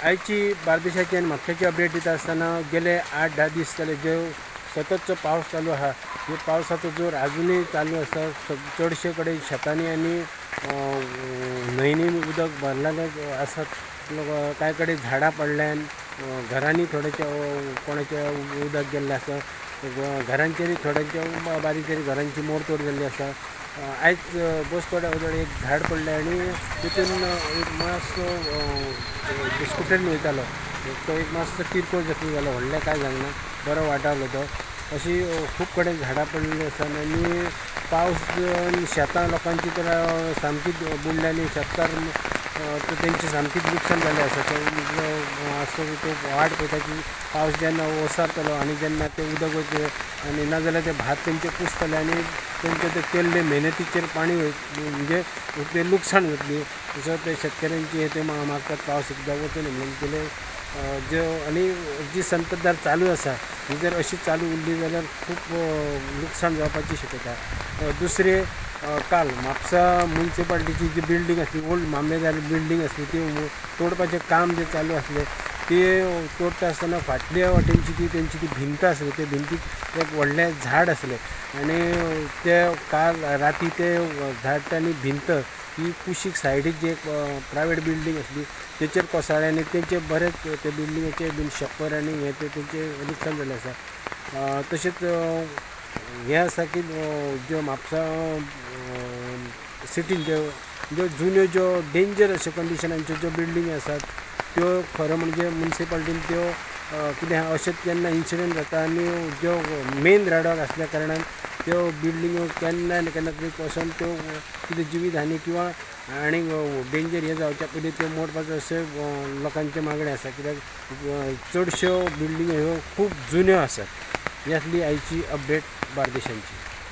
आयची बार्देशाची आनी म्हापशाची अपडेट दिता आसतना गेले 8-10 दीस जाले जे सततचो पावस चालू आहा, हे पावसाचो जोर आजुनूय चालू आसा. चडशे कडेन शेतांनी आनी न्हंयनी उदक भरलेलें आसात. कांय कडेन झाडां पडल्यान, घरांनी थोड्याच्या कोणाच्या उदक गेल्लें आसा, घरांचेरय थोड्यांच्या बारीक बारीक घरांची मोडतोड जाल्ली आसा. आयज बस थोड्या वयर एक झाड पडलें आनी तितून एक मातसो स्कुटरीन वयतालो तो एक मातसो किरकोळ जखमी जालो, व्हडलें कांय जालें ना, बरो वाटावलो तो. अशी खूब कडेन झाडां पडलेलीं आसा आनी पावस शेतां लोकांची तर सामकीच बुडल्या आनी शेतकार तेंचें सामकीच लुकसाण जाल्लें आसा. असो तो वाट पळयता की पावस जेन्ना ओसारतलो आनी जेन्ना तें उदक वयतलें आनी नाजाल्यार तें भात तेंचें कुसतलें आनी तेंचे ते केल्ले मेहनतीचेर पाणी म्हणजे तें लुकसाण जातली. तसो ते शेतकऱ्यांची हे ते मागतात पावस एकदां वचून म्हणून केले ज्यो आनी जी संततधार चालू आसा ही जर अशी चालू उरली जाल्यार खूब लुकसाण जावपाची शक्यता. दुसरें, काल म्हापसा मुन्सिपाल्टीची जी बिल्डींग आसली, ओल्ड मामलेदार बिल्डींग आसली, ती तोडपाचें काम जें चालू आसलें ते तोडटा आसतना फाटल्या वाटेनची ती तेंची ती भिंत आसली, ते भिंतीक एक व्हडलें झाड आसलें आनी ते काल राती ते झाड आनी भिंत ही कुशीक सायडीक जी एक प्रायवेट बिल्डींग आसली तेचेर कोसळ्ळें आनी तेंचे बरेंच ते बिल्डींगेचे बीन शप्पर आनी हें तें तेंचें लुकसाण जाल्लें आसा. तशेंच हें आसा की ज्यो म्हापसा सिटीन ज्यो ज्यो जुन्यो ज्यो डेंजर अश्यो कंडिशनांच्यो ज्यो बिल्डींग आसात त्यो खरें म्हणजे मुन्सिपाल्टीन त्यो कितें आहा अशेंच केन्ना इन्सिडंट जाता आनी ज्यो मेन रोडार आसल्या कारणान त्यो बिल्डींगो केन्ना आनी केन्ना तरी कोसळोन त्यो कितें जिवीत हानी किंवां आनी डेंजर हें जावच्या पयलीं त्यो मोडपाचो अशें लोकांचें मागणें आसा. कित्याक चडश्यो बिल्डींगो ह्यो खूब जुन्यो आसात. ही आसली आयची अपडेट बार्देशांची.